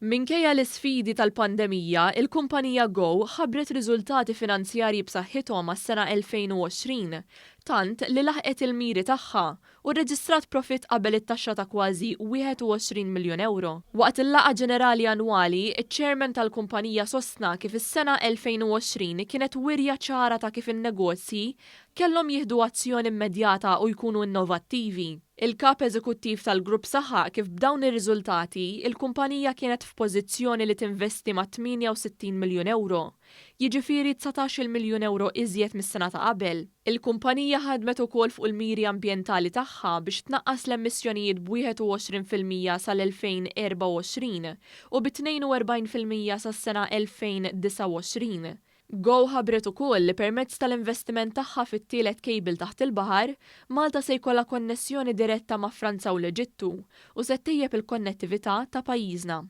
Minkejja l-isfidi tal-pandemija, il-kumpanija Go ħabbret riżultati finanzjarji b'saħħithom għas-sena 2020, tant li laħqet il-miri tagħha u rreġistrat profitt qabel it-taxxa ta' kważi 21 miljun ewro. Waqt il-laqgħa ġenerali annwali, iċ-chairman tal-kumpanija sostna kif is-sena 2020 kienet wirja ċara ta' kif in-negozji kellhom jieħdu azzjoni immedjata u jkunu innovattivi. Il-Kap Eżekuttiv tal-Grupp saħaq kif b'dawn ir-riżultati, il-kumpanija kienet f'pożizzjoni li tinvesti ma' 68 miljun ewro, jiġifieri 19-il miljun ewro iżjed mis-sena ta' qabel. Il-kumpanija ħadmet ukoll fuq il-miri ambjentali tagħha biex tnaqqas l-emissjonijiet b'21% sal-2024 u bi 42% sas-sena 2029. Go ħabbret ukoll li permezz tal-investiment tagħha fit-tielet cable taħt il-baħar, Malta se jkollha konnessjoni diretta ma' Franza u l-Eġittu u se ttejjeb il-konnettività ta' pajjiżna.